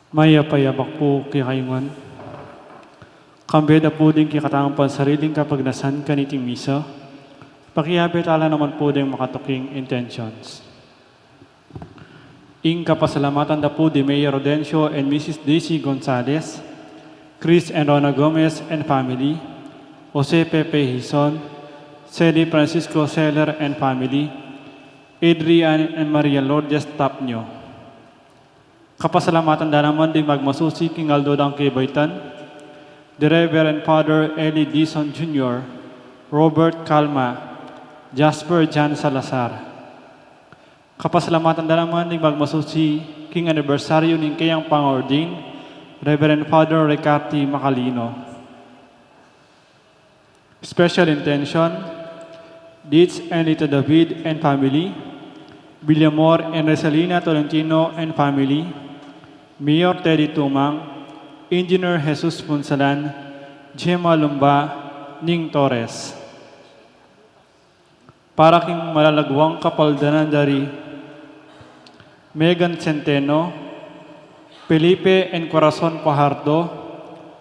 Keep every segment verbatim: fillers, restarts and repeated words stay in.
Mayap a abak pu kekayu ngan. Kambe da pu ding kekatamung pansariling kapagnasan kaniting misa, pakiabe tala naman pu ding makatuking intentions. Ing kapasalamatan da pu di Mayor Rodencio and Missus Daisy Gonzalez, Chris and Rona Gomez and family, Jose Pepe Hizon, Sally Francisco Seller and family, Adrian and Maria Lourdes Tapnio. Kapasalamatan da naman ding magmasusi king aldo dang kebaitan, the Reverend Father Eli Dizon Junior, Robert Calma, Jasper Jan Salazar. Kapasalamatan da naman ding magmasusi king anibersaryu ning keyang pang-ordain, Reverend Father Ricarte Macalino. Special intention, Ditz and Lita David and family, Villamor and Resalina Tolentino and family, Mayor Teddy Tumang, Engineer Jesus Punsalan, Gemma Lumba, Ning Torres. Para king malalaguang kapaldanan da ri Megan Centeno, Felipe and Corazon Fajardo,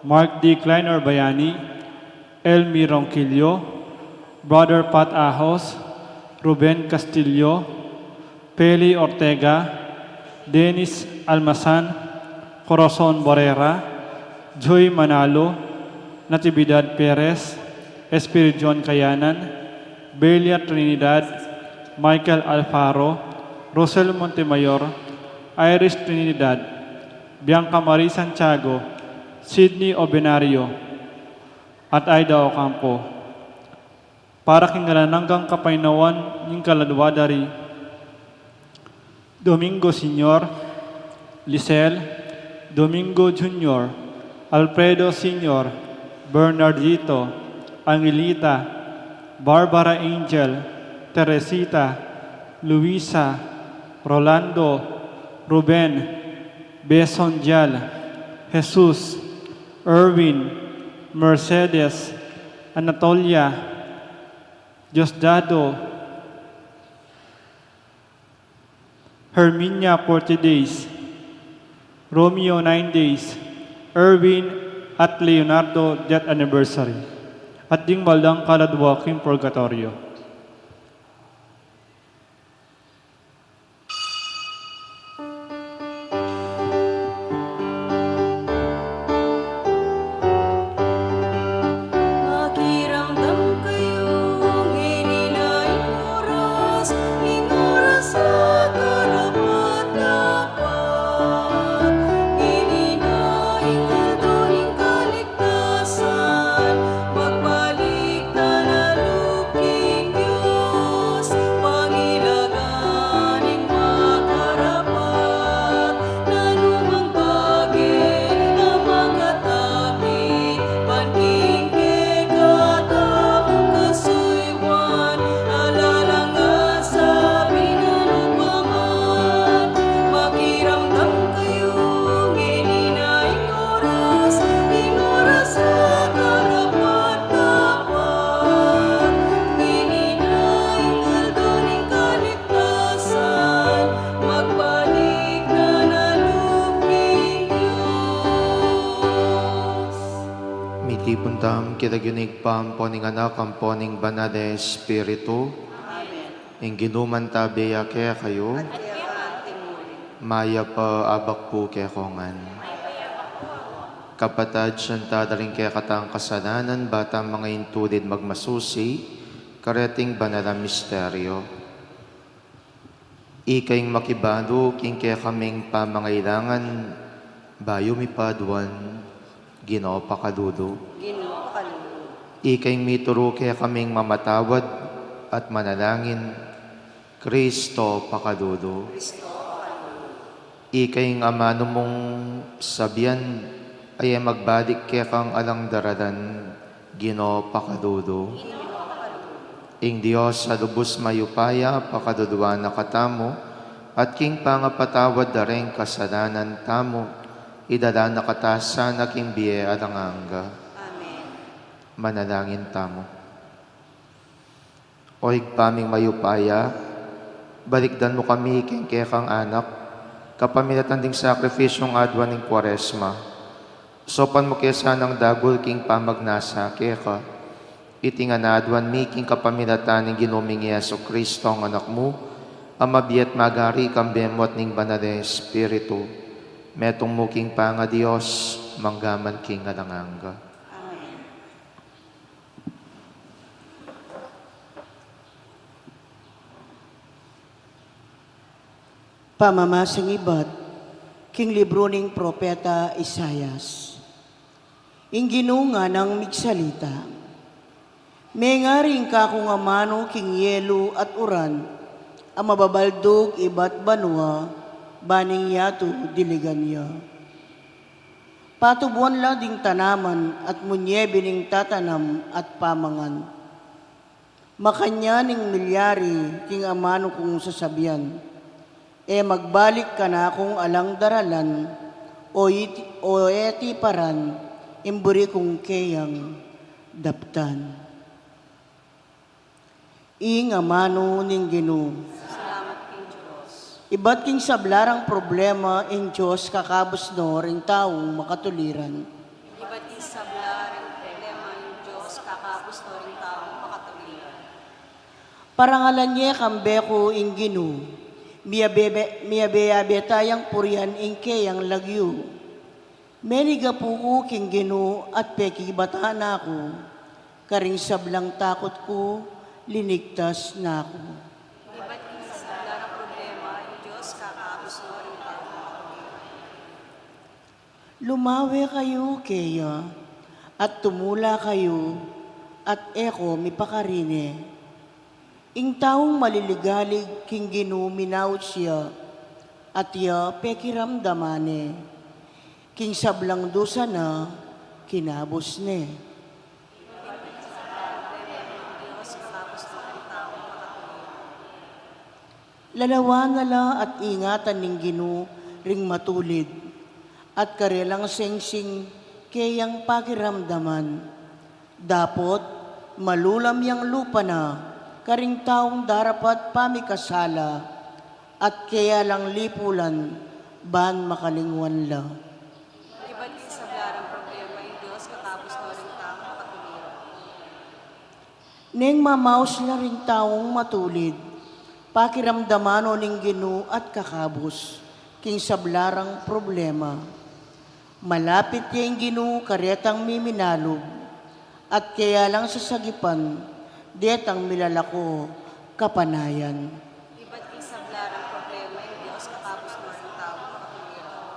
Mark D. Kleiner Bayani, Elmi Ronquillo, Brother Pat Ahos, Ruben Castillo, Peli Ortega, Dennis Almazan, Corazon Barrera, Joy Manalo, Natividad Perez, Espiridion Kayanan, Belia Trinidad, Michael Alfaro, Rosel Montemayor, Iris Trinidad, Bianca Marie Santiago, Sydney Obenario, at Aida Ocampo. Para king alang anggang kapaynawan ning kaladua da ri Domingo Senior, Lisel, Domingo Junior, Alfredo Senior, Bernardito, Angelita, Barbara Angel, Teresita, Luisa, Rolando, Ruben, Beson Dial, Jesus, Erwin, Mercedes, Anatolia, Diosdado, Herminia, forty days, Romeo, nine days, Erwin at Leonardo, death anniversary, at ding mal dang kaladua king purgatoryo. Makiramdam kayu, ngeni na ing oras, ing oras a karapat-dapat. Ngeni na ing aldo ning kaligtasan, magbalik tana lub king Dios, pangilagan ing makarapat, nanumang bage a makatakit, ban king kekatamung kasuyuan, alang angga sabyan nu pa man. Makiramdam kayu, ngeni na ing oras, ing oras a karapat-dapat, ngeni na ing aldo ning kaligtasan, magbalik tana lub king Dios. Mitipun tamu king lagyu ning Ibpa, ampo ning Anak, ampo ning Banal a Espiritu. Amen. Ing Ginu mantabe ya kekayu. At keka mu rin. Mayap a abak pu kekongan. Kapatad, sisian tala ring kekatang kasalanan, ba tang manga intulid magmasusi kareting banal a misteryo. Ika ing makibalu king kekaming pamangailangan, bayu mi paduan, Ginu, pakalulu. Ginu, pakalulu. Ika ing mituru kekaming mamatawad at manalangin, Kristo, pakalulu. Kristo, pakalulu. Ika ing amanu mung sabyan a e magbalik kekang alang daralan, Ginu, pakalulu. Ginu, pakalulu. Ing Dios a lubus mayupaya, pakaluluan na katamu, at king pangapatawad da ring kasalanan tamu, idala na kata sana king bie alang angga. Amen. Manalangin tamu. O Ibpa ming mayupaya, balikdan mu kami king kekang anak, Kapamilatan ding sakripisyung aduan ning Kuaresma, saupan mu ke sanang dagul king pamagnasa keka. Iti ngan aduan mi king kapamilatan ning Ginu ming Jesucristo, a Anak mu, a mabie at magari kambe mu at ning Banal a Espiritu, metung mu king pangaDios, mangga man king alang angga. Amen. Pamamasang ibat king libru ning propeta Isaias. Ing Ginu nganang migsalita. Mengari ing kakung amanu king yelu at uran, a mababaldug ibat banua, ban ing yatu diligan ya. Patubuan la ding tanaman at munye bining tatanam at pamangan. Makanyan ing milyari king amanu kung sasabian, e magbalik kanakung alang daralan, o iti, o e tiparan ing buri kung keyang daptan. Ing amanu ning Ginu. Salamat king Dios. Ibat king sabla rang problema ing Dios kakabus no ring taung makatuliran. Ibat king sabla rang problema ing Dios kakabus no ring taung makatuliran. Parangalan ye kambe ku ing Ginu, miyabe, miyabe-yabe tayang purian ing keyang lagyu. Menigapu ku king Ginu at pekibatan na ku, karing sablang takut ku, linigtas na ku. Ibat king sabla rang problema ing Dios kakabus no ring taung makatuliran. Lumawe kayu keya, at tumula kayu, at e ko mipakarine. Ing taung maliligalig king Ginu minaut ya, at ya pekiramdaman ne. King sablang dusa na kinabus ne. Lalawan na la at ingatan ning Ginu ring matulid, at karelang singsing keyang pakiramdaman. Dapot malulam yang lupa na karing taung darapat pamikasala, at keya lang lipulan ban makalingwan la. Ibat king sabla rang problema ing Dios kakabus no ring taung makatuliran. Neng mamaus la ring taung matulid, pakiramdaman no ning Ginu at kakabus king sabla rang problema. Malapit ya ing Ginu karetang miminalub, at keya lang sasagipan detang milalako kapanayan. Ibat king sabla rang problema ing Dios kakabus no ring taung makatuliran.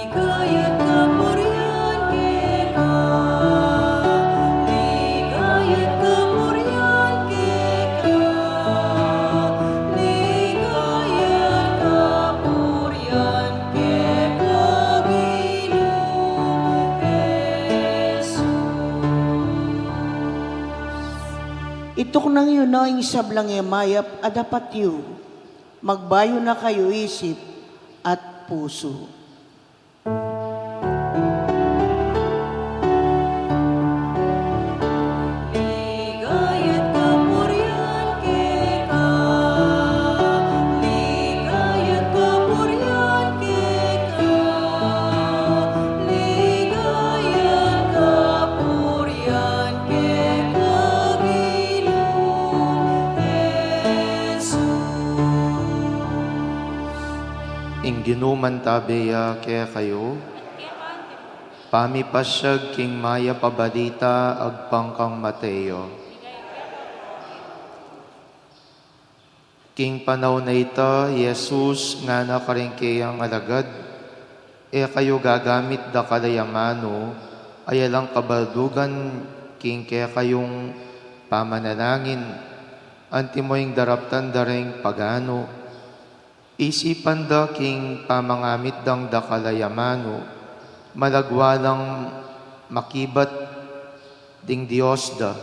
Ligaya't kapurian keka, ligaya't kapurian keka, ligaya't kapurian keka, Ginung Jesus. Ituknang yu na ing sablang e mayap a dapat yu. Magbayu na kayu isip at pusu. Ligaya't kapurian keka, ligaya't kapurian keka, ligaya't kapurian keka, Ginung Jesus. Ing Ginu mantabe ya kekayu. Pamipasiag king mayap a balita agpang kang Mateo. King panaun a ita, i Jesus ngana karing keyang alagad, e kayu gagamit dakal a amanu a alang kabaldugan king kekayung pamanalangin, antimo ing daraptan da ring paganu. Isipan da king pamangamit dang dakal a amanu, malagwa lang makibat ding Dios da.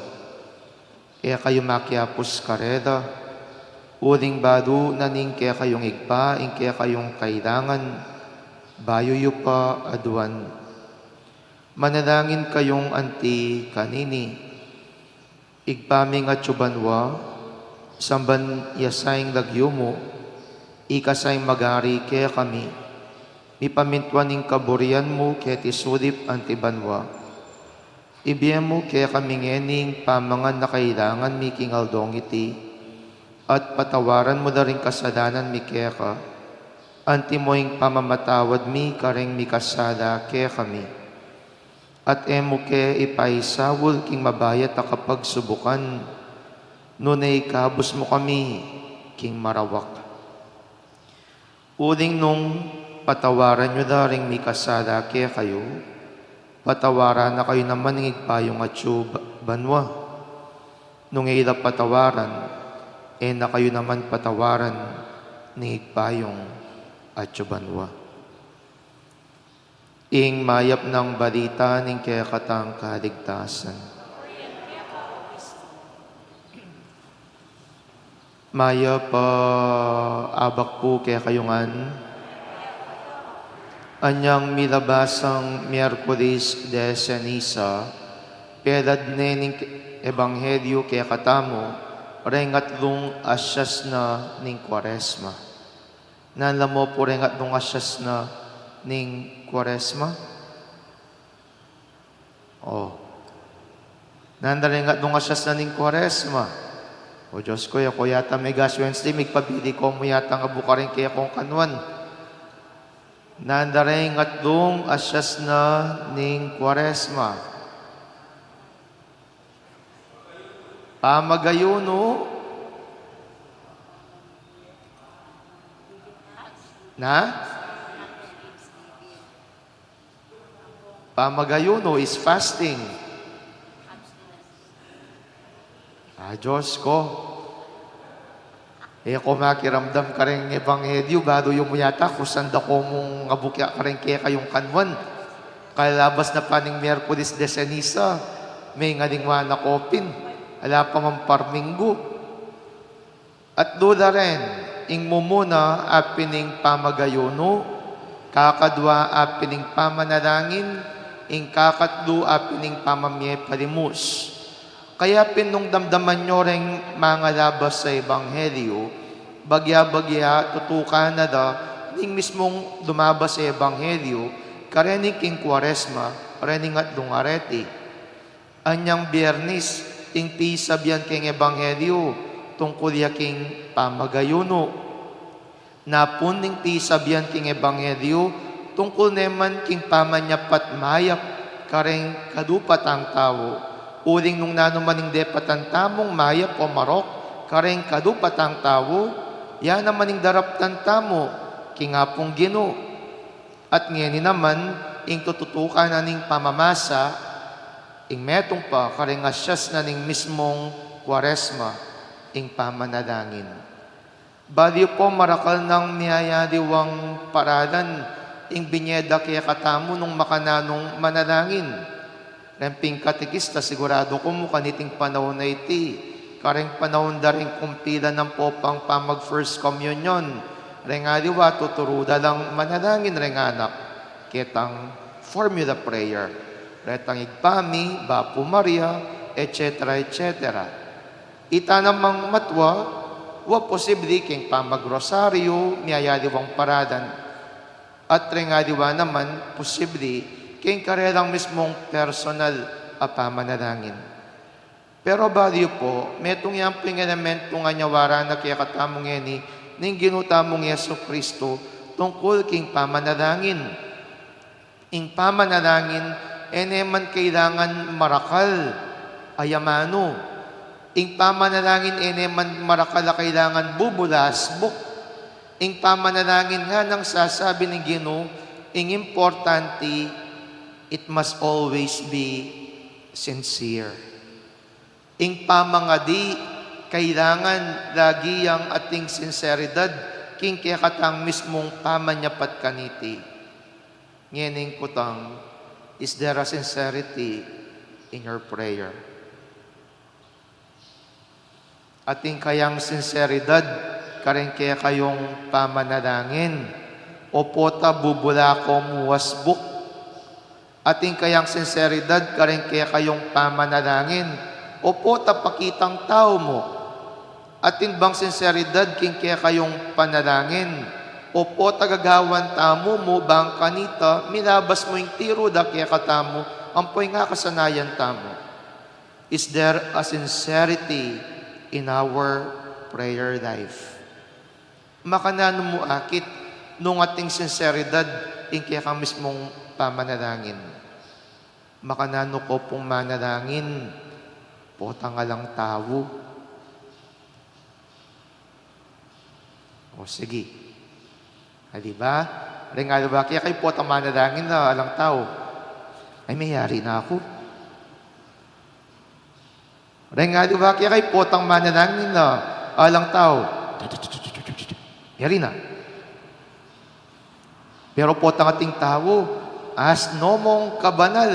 E kayu makiapus karela, uling balu na ning kekayung Ibpa ing kekayung kailangan, bayu yu pa aduan. Manalangin kayung anti kanini. Ibpa ming atsu banua, samban ya sa ing lagyu mu, ikasa ing magari kekami, mipamintuan ing kaburian mu keti sulip anti banua. Ibie mu kekami ngeni ing pamangan a kailangan mi king aldong iti, at patawaran mu la ring kasalanan mi keka, antimo ing pamamatawad mi kareng mikasala kekami. At e mu ke ipaisaul king mabayat a kapagsubukan, nune ikabus mu kami king marawak. Uling nung patawaran yu la ring mikasala kekayu, patawaran na kayu naman ning Ibpa yung atsu ba-, banua. Nung e yu la patawaran, e na kayu naman patawaran ning Ibpa yung atsu banua. Ing mayap nang balita ning kekatang kaligtasan. Mayap a abak pu kekayu ngan. Anyang milabasang Miyerkules de Ceniza, pelad ne ning ebanghelyu kekatamu, reng atlung asyasna ning Kuaresma. Nanu la mu pu reng atlung asyasna ning Kuaresma? O. Nanu la reng atlung asyasna ning Kuaresma? O Dios ku, e ku yata megas Wednesday, migpabili ku mu yata ing abu kareng kekong kanwan. Nanu la reng atlung asyasna ning Kuaresma? Pamagayunu. Na? Pamagayunu is fasting. A, Dios ku. E ku makiramdam kareng ebanghelyu, balu yu mu yata kusang da ku mung abu kareng kekayung kanwan. Kalabas na pa ning Miyerkules de Ceniza, mengalingwa na ku pin. Ala pa mang parminggu. Atlu la ren, ing mumuna apin ing pamagayunu, kakadua apin ing pamanalangin, ing kakatlu apin ing pamamie palimus. Kaya pin nung damdaman yu reng mangalabas a ebanghelyu, bagya-bagya tutukan na da ning mismung lumabas a ebanghelyu, kareni king Kuaresma, reni ing atlung areti. Anyang Biernis, ing pisabian keng ebanghelyu, tungkul ya king pamagayunu. Napun ing pisabian king ebanghelyu, tungkul ne man king pamanyapat mayap kareng kadupatang tau. Uling nung nanu man ing depatan tamung mayap o marok kareng kadupatang tau, ya naman ing daraptan tamu king Apung Ginu. At ngeni naman, ing tututukan na ning pamamasa, ing metung pa kareng asyasna ning mismung Kuaresma, ing pamanalangin. Balu yu pu, marakal nang miyayaliwang paralan ing binye da kekatamu nung makananung manalangin. Reng pin katekista, siguradu ku mu kaniting panaun a iti, kareng panaun da ring kumpila nang popang pamag First Communion, reng aliwa tuturu da lang manalangin reng anak, ketang formula prayer, retang Ibpa mi, Bapu Maria, et cetera, et cetera. Ita namang matua, wa, posibli keng pamagrosaryu miyayaliwang paralan. At reng aliwa naman, posibli keng karelang mismung personal a pamanalangin. Pero balu yu pu, metung yang pin elementung anyawara na kekatamu ngeni ning Ginu tamung Jesucristo tungkul king pamanalangin. Ing pamanalangin, e ne man kailangan marakal a yamanu. Ing pamanalangin, e ne man marakal a kailangan bubula asbuk. Ing pamanalangin, ngana nang sasabi ning Ginu, ing importante, it must always be sincere. Ing pamangadi, kailangan lagi yang ating sinseridad king kekatang mismung pamanyapat kaniti. Ngening kutang, is there a sincerity in your prayer? Atin kayang sinseridad kareng kekayung pamanalangin, o pota bubula ko mu asbuk? Atin kayang sinseridad kareng kekayung pamanalangin, O pota pakitang tau mu atin bang sinseridad king kekayung panalangin? O pota gagawan tamu mu bang kanita milabas mu ing tiru da kekatamu ampo ing akasanayan tamu? Is there a sincerity in our prayer life? Makananu mu akit nung ating sinseridad ing kekang mismung pamanalangin? Makananu ko pung manalangin? Potang alang tau. O sige. A, di ba? Reng aliwa keka potang manalangin na alang tau. Ay, mayari na aku. Reng aliwa keka potang manalangin na alang tau. Mayari na. Pero potang ating tau, as nomong kabanal,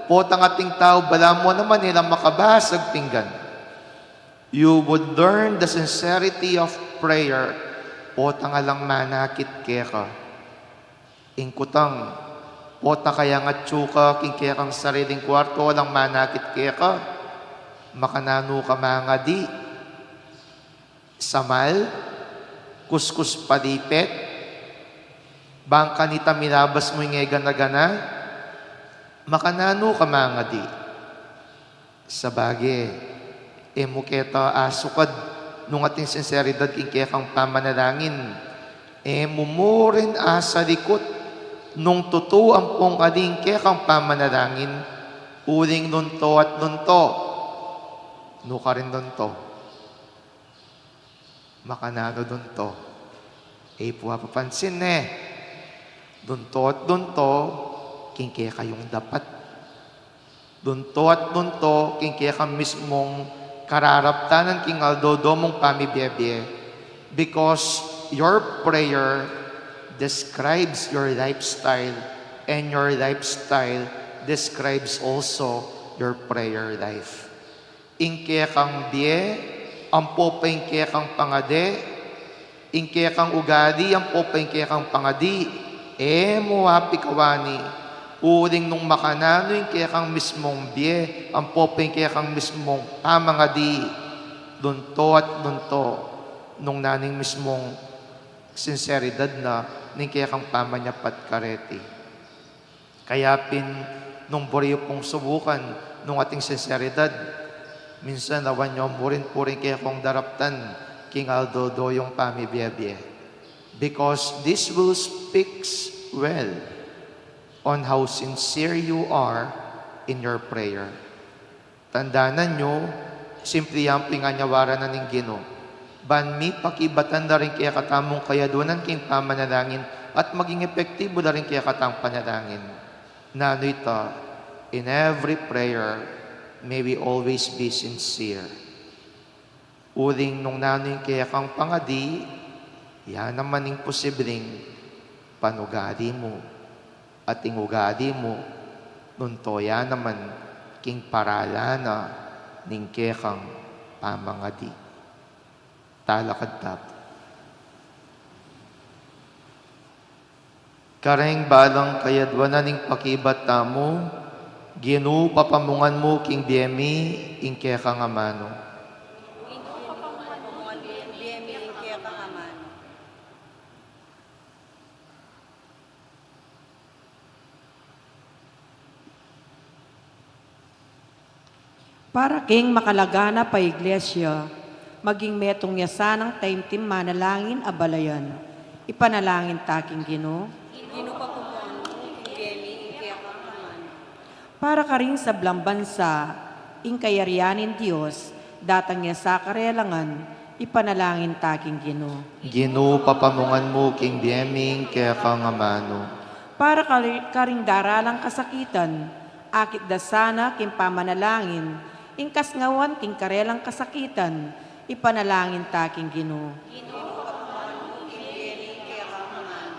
potang ating tau, balamu naman e la makabasag pinggan. You would learn the sincerity of prayer potang alang manakit keka. Ing kutang, pota kayang atyu ka king kekang sariling kuarto alang manakit keka? Makananu ka mangadi? Samal? Kuskus palipet? Bang kanita milabas mu ing e gana-gana? Makananu ka mangadi? Sabage, e mu keta asukad nung ating sinseridad king kekang pamanalangin. E mu mu rin asalikut nung tutu ampong ali ing kekang pamanalangin, uling nunto at nunto. Nu karin nunto? Makananu dunto? E pu apapansin ne. Dunto at dunto king kekayung dapat. Dunto at dunto king kekang mismung kararaptanan king aldo-aldo mung pamibie-bie. Because your prayer describes your lifestyle, and your lifestyle describes also your prayer life. Ing kekang bie ampo pa ing kekang pangadi, ing kekang ugali ampo pa ing kekang pangadi, e mu apikawani, uling nung makananu ing kekang mismung bie ampo pa ing kekang mismung pamangadi, dunto at dunto nung nanu ing mismung sinseridad na ning kekang pamanyapat kareti. Kaya pin, nung buri yu pung subukan nung ating sinseridad, minsan awan yu mu rin puri ing kekong daraptan king aldo-aldo yung pamibie-bie. Because this will speaks well on how sincere you are in your prayer. Tandanan yu, simple yang pinganyawaran na ning Ginu. Ban mipakibatan da ring kekatamung kayadwanan king pamanalangin at maging epektibo da ring kekatang panalangin. Nanu ita, in every prayer, may we always be sincere. Uling nung nanu ing kekang pangadi, ya naman ing posibleng panugali mu, at ing ugali mu, nunto ya naman king paralan na ning kekang pamangadi. Talakad tamu. Kareng balang kayadwanan ing pakibat tamu, Ginu, papamungan mu king bie mi ing kekang amanu. Ginu, papamungan mu king bie mi ing kekang amanu. Para king makalaganap a iglesia, maging metung ya sanang taimtim manalangin a balayan. Ipanalangin ta king Ginu. Ginu, papamungan mu king bie mi ing kekang amanu. Para karing sablang bansa, ing kayarian ning Dios, datang ya sa karelangan, ipanalangin ta king Ginu. Ginu, papamungan mu king bie mi ing kekang amanu. Para kari-, karing daralang kasakitan, akit da sana king pamanalangin, ing kasngawan king karelang kasakitan, ipanalangin ta king Ginu. Ginu, papamungan mu king bie mi ing kekang amanu.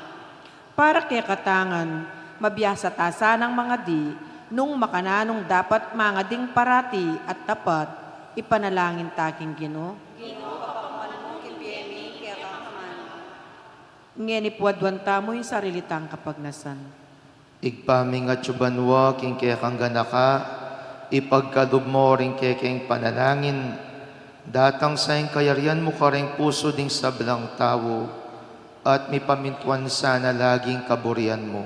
Para kekatangan, mabiasa ta sanang mangadi, nung makananung dapat mangading parati at tapat, ipanalangin ta king Ginu. Ginu, papamungan mu king bie mi ing kekang amanu. Ngeni pu aduan tamu ing sarili tang kapagnasan. Ibpa mi, ing atsu banua, king kekang ganaka, Ipagkalub mu ring kekeng panalangin, datang sa ing kayarian mu karing pusu ding sablang tau, at mipamintuan sana laging kaburian mu.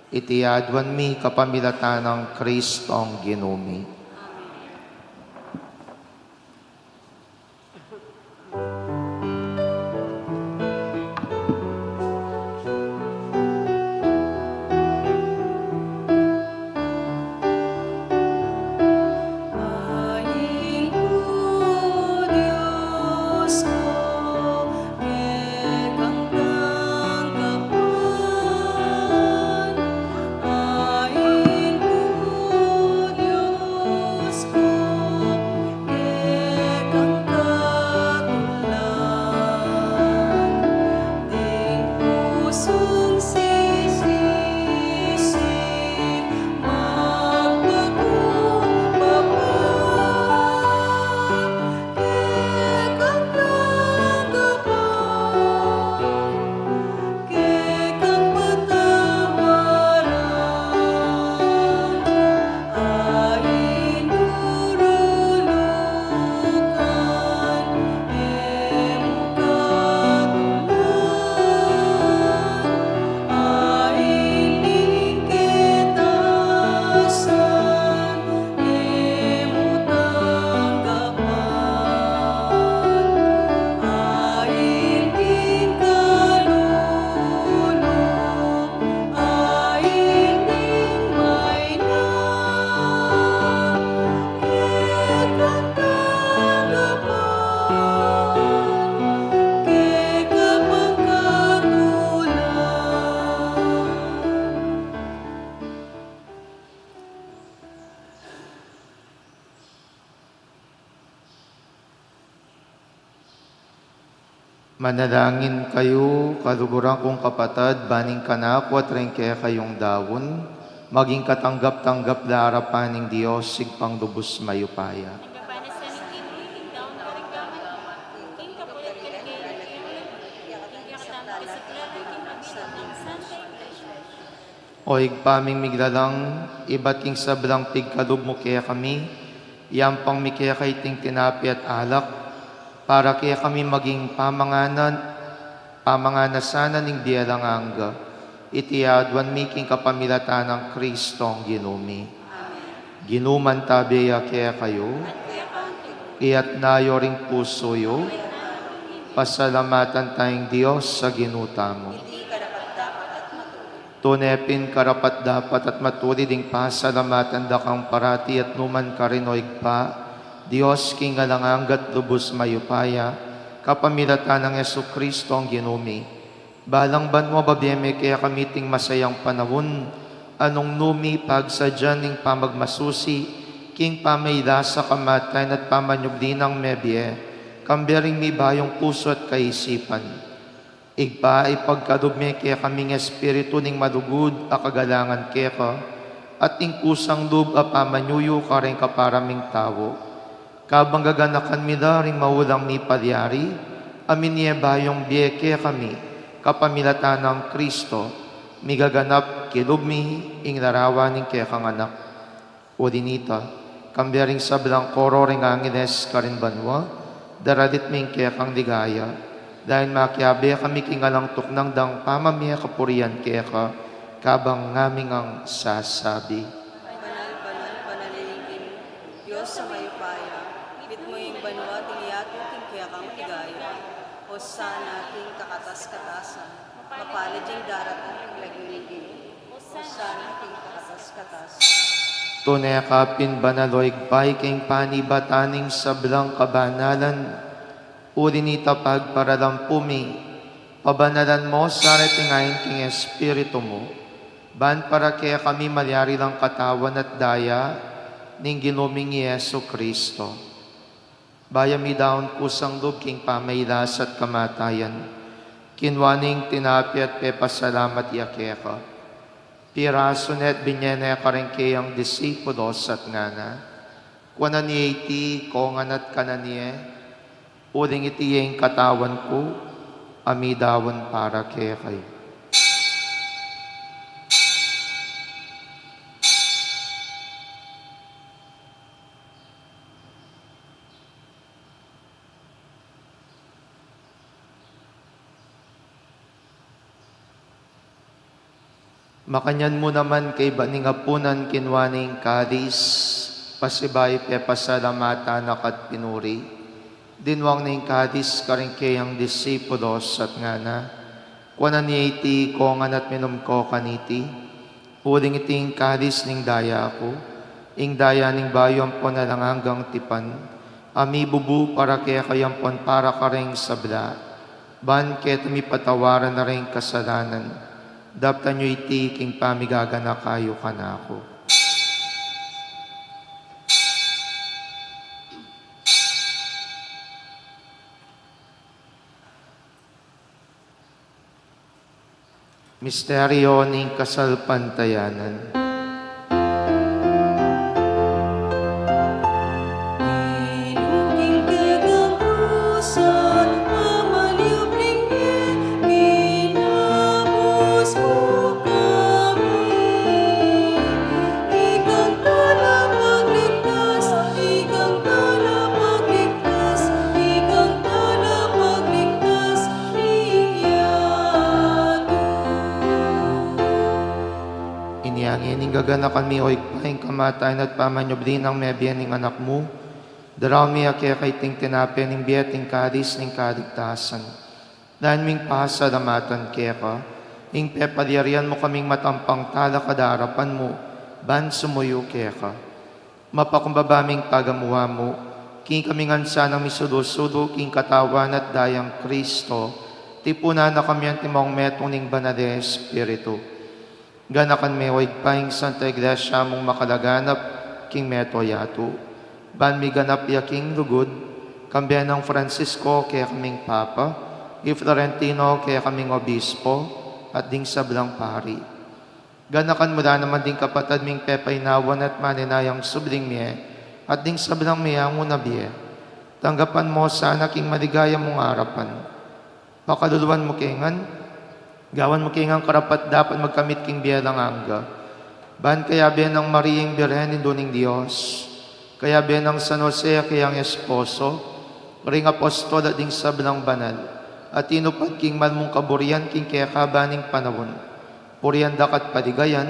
Iti aduan mi kapamilatan nang Kristong Ginu mi. Manalangin kayu, kaluguran kung kapatad, ban ing kanaku at ring kekayung daun, maging katanggap-tanggap la arapan ning Dios, Ibpang lubus mayupaya. O Ibpa ming miglalang, ibat king sablang pigkalub mu kekami, yampang mi keka iting tinape at alak, para kekami maging pamanganan, pamanganasan ning bie alang angga. Iti aduan mi king kapamilatan nang Kristong Ginu mi. Amen. Ginu mantabe ya kekayu. Iyatas yu ring pusu yu. Pasalamatan taya ing Dios a Ginu tamu. Tune pin karapat-dapat at matulid ing pasalamatan da kang parati at nu man karin, o Ibpa, Dios king alang angga at lubus mayupaya, kapamilatan nang Jesucristo a Ginu mi. Balang banua babie me kekami iting masayang panaun, a nung nu mi pagsadyan ing pamagmasusi king pamailasa, kamatayan at pamanyubli nang mebie, kambe ring mibayung pusu at kaisipan. Ibpa, ipagkalub me kekami ing espiritu ning malugud a kagalangan keka, at ing kusang lub a pamanyuyu karing kapara ming tau. Kabang gaganakan mi la ring maulang mipalyari, a minie bayung bie kekami, kapamilatan nang Kristo, migaganap kilub mi ing larawan ning kekang Anak. Uli nita, kambe ring sablang koro ring angeles karin banua, daralit mi ing kekang ligaya, dahil makiabe kami king alang tuknang dang pamamie kapurian keka, kabang ngaming sasabi. Banal, banal, banal ing Dios a mayupaya, mitmu ing banua at ing yatu king kekang ligaya. Hosana king kakatas-katasan. Mapalad ya ing daratung king lagyu ning Ginu. Hosana king kakatas-katasan. Tune ka pin banal, o Ibpa, king panibatan ning sablang kabanalan. Uli nita pagparalampu mi, pabanalan mu sa reting ain king Espiritu mu, ban para kekami malyari lang katawan at daya ning Ginu ming Jesucristo. Bayu midaun kusang lub king pamailasa at kamatayan, kinua ne ing tinape at pepasalamat ya keka. Pirasu ne at binie ne karing keyang disipulos at ngana, kuanan ye iti, kongan at kanan ye, uling iti ya ing katawan ku, a midaun para kekayu. Makanyan mu naman kaybat ning apunan kinua ne ing kalis, pasibayu pepasalamatan na ka at pinuri. Dinwang ne ing kalis karing keyang disipulos at ngana, kuanan ye iti ikongan at minum ko kaniti, uling iti ing kalis ning daya ku, ing daya ning bayu ampon alang anggang tipan, a mibubu para kekayu ampon para kareng sabla, ban keta mipatawaran na ring kasalanan. Daptan yu iti king pamigaganaka yu kanaku. Misteryo ning kasalpantayanan. Ikang talapagligtas, ikang talapagligtas, ikang talapagligtas ning yatu. Inya ngeni gaganakan mi, o Ibpa, ing kamatayan at pamanyubli nang mebie ning Anak mu. Daraun mi keka iting tinape ning bie at ing kalis ning kaligtasan. Daun ming pasalamatan keka ing pepalyarian mu kaming matampang talakad king arapan mu, ban sumuyu keka. Mapakumbaba ming pagamuan mu king kami ngan sanang misulu-sulu king katawan at dayang Kristo, tipunan na kami antimong metung ning Banal a Espiritu. Ganakan me, o Ibpa, ing Santa Iglesia mung makalaganap king meto yatu, ban miganap ya king lugud, kambe nang Francisco kekaming Papa, i Florentino kekaming Obispo, at ding sablang pari. Ganakan mu la naman ding kapatad ming pepainawan at maninayang subling mie, at ding sablang mie a ngunang bie. Tanggapan mu la sana king maligaya mung arapan. Pakaluluan mu ke ngan, gawan mu ke ngan karapat-dapat magkamit king bie alang angga. Ban kayabe nang Maria ing Birhen, Indu ning Dios, kayabe nang San Jose a keyang esposo, ring apostol at ding sablang banal, a tinupad king mal mung kaburian king kekaban ning panaun, purian da ka at paligayan,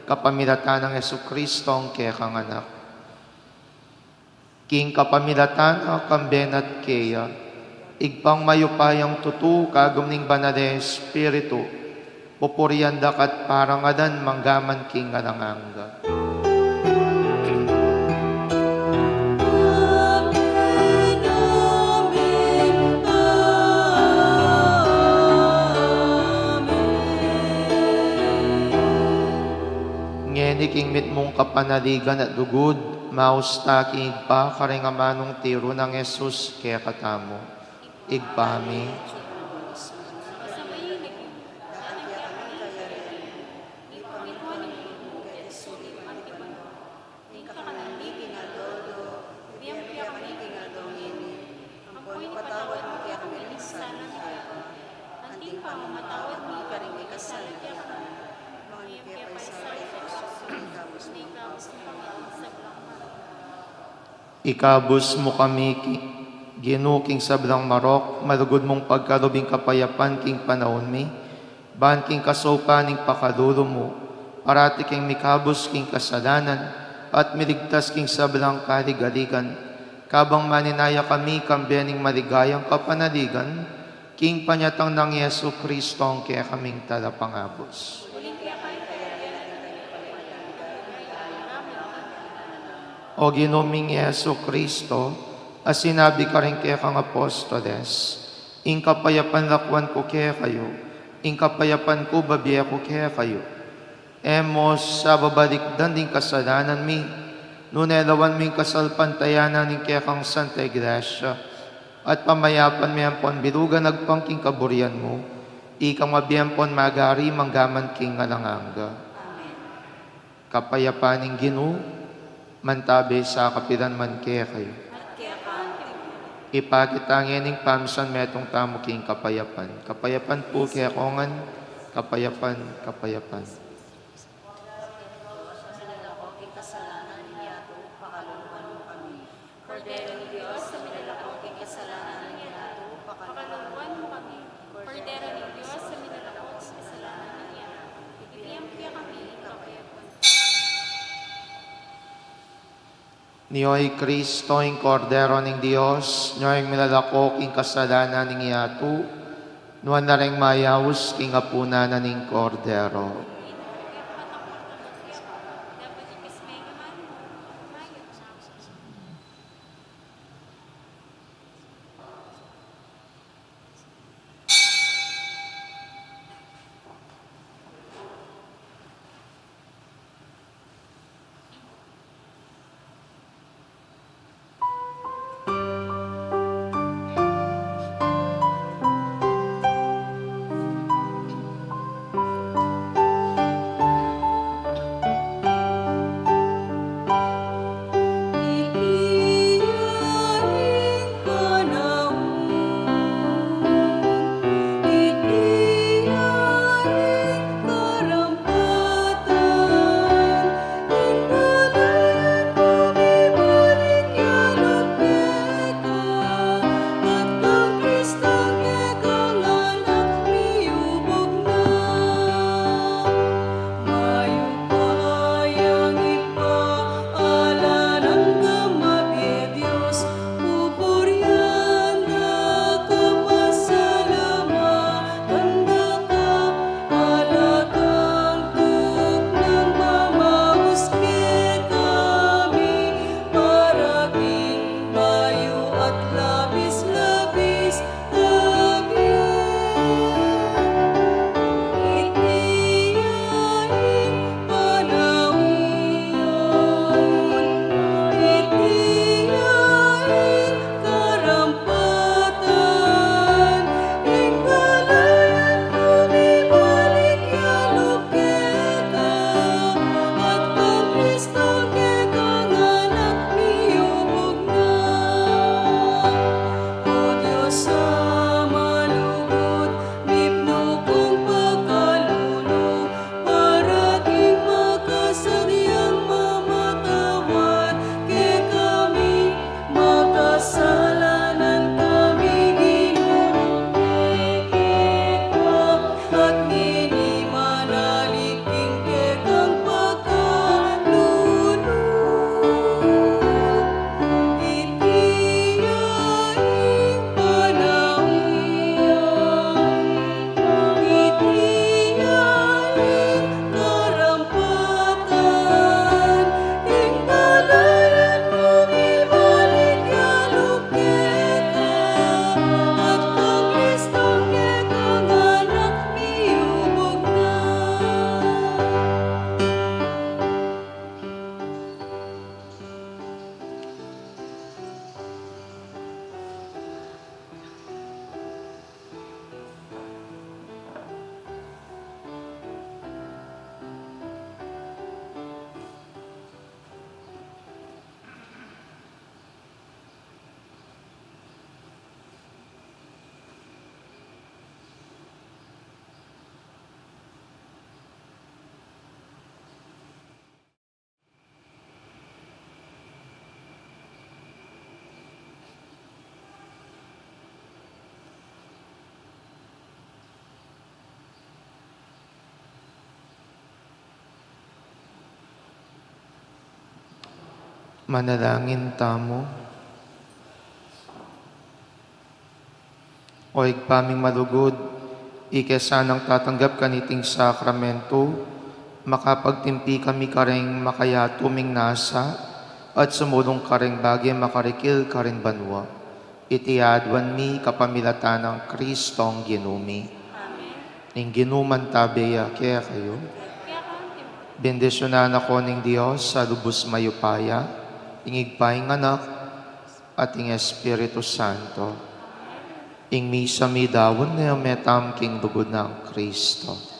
kapamilatan nang Jesucristo a kekang Anak. King kapamilatan na, kambe na at keya, Ibpang mayupayang tutu, kagum ning Banal a Espiritu, pupurian da ka at parangalan manggaman king alang angga. Amen, amen, amen. Ngeni king mitmung kapanaligan at lugud, maus ta king Ibpa karing amanung tiru nang Jesus kekatamu. Ibpa mi, Ampon ipatawad mu kekami ring sala mi keka, anti ing pamamatawad mi karing mikasala kekami. Manga e mu ke paisaul king tuksu, nune ikabus mu kami king sablang marok. Ikabus mu kami ki-, Ginu, king sablang marok, malugud mung pagkalub ing kapayapan king panaun mi, ban king kasaupan ning pakalulu mu, parati kaming mikabus king kasalanan, at miligtas king sablang kaligaligan, kabang maninaya kami kambe ning maligayang kapanaligan, king panyatang nang Jesucristo a kekaming Talapangabus. O Ginu ming Jesucristo, a sinabi karing kekang apostoles, ing kapayapan lakuan ku kekayu, ing kapayapan ku bibie ku kekayu. E mu sa babalikdan ding kasalanan mi, nune lawan mu ing kasalpantayanan ning kekang Santa Iglesia, at pamayapan me ampon bilugan agpang king kaburian mu, ikang mabie ampon magari manggaman king alang angga. Amen. Kapayapan ning Ginu, mantabe sa kapilan man kekayu. At keka mu rin. Ipakit ta ngeni ing pamisan metung tamu king kapayapan. Kapayapan pu kekongan, kapayapan, kapayapan. Kordero ning Dios, a minalako king kasalanan ning yatu, pakaluluan mu kami. Kordero ning Dios, a minalako king kasalanan ning yatu, ibie mu kami ing Nio i Kristo, ing Kordero ning Dios, nio ing milalako king kasalanan ning yatu, nuan na ring mayaus king apunan na ning Kordero. Mayupayang Ibpa, ala nang kamabie Dios, pupurian da ka, pasalamatan da ka, ala kang tuknang mamaus kekami, para king mayu at labis-labis a bie. Iti ya ing panaun, iti ya ing karampatan, ing kalayan mibalik ya lub keka, at kang Kristo kekang Anak miyubug na. O Dios a malugud, mipnu kang pakalulu, para king makasadyang mamatawad kekami, makasalanan kami, Ginu, kekeka, at ngeni manaliking kekang pakalulu. Iti ya ing panaun, iti ya ing karampatan, ing kalayan mibalik ya lub keka, at kang Kristo kekang Anak miyubug na. Manalangin tamu. O Ibpa ming malugud, ika sanang tatanggap kaniting sakramentu, makapagtimpi kami karing makayatu ming nasa, at sumulung karing bage makarikil karing banua. Iti aduan mi kapamilatan nang Kristong Ginu mi. Amen. Ing Ginu mantabe ya kekayu. Bendisyunan na kayu ning Dios a lubus mayupaya, ing Ibpa, ing Anak, at ing Espiritu Santo. Ing misa midaun ne, metam king lugud nang Kristo.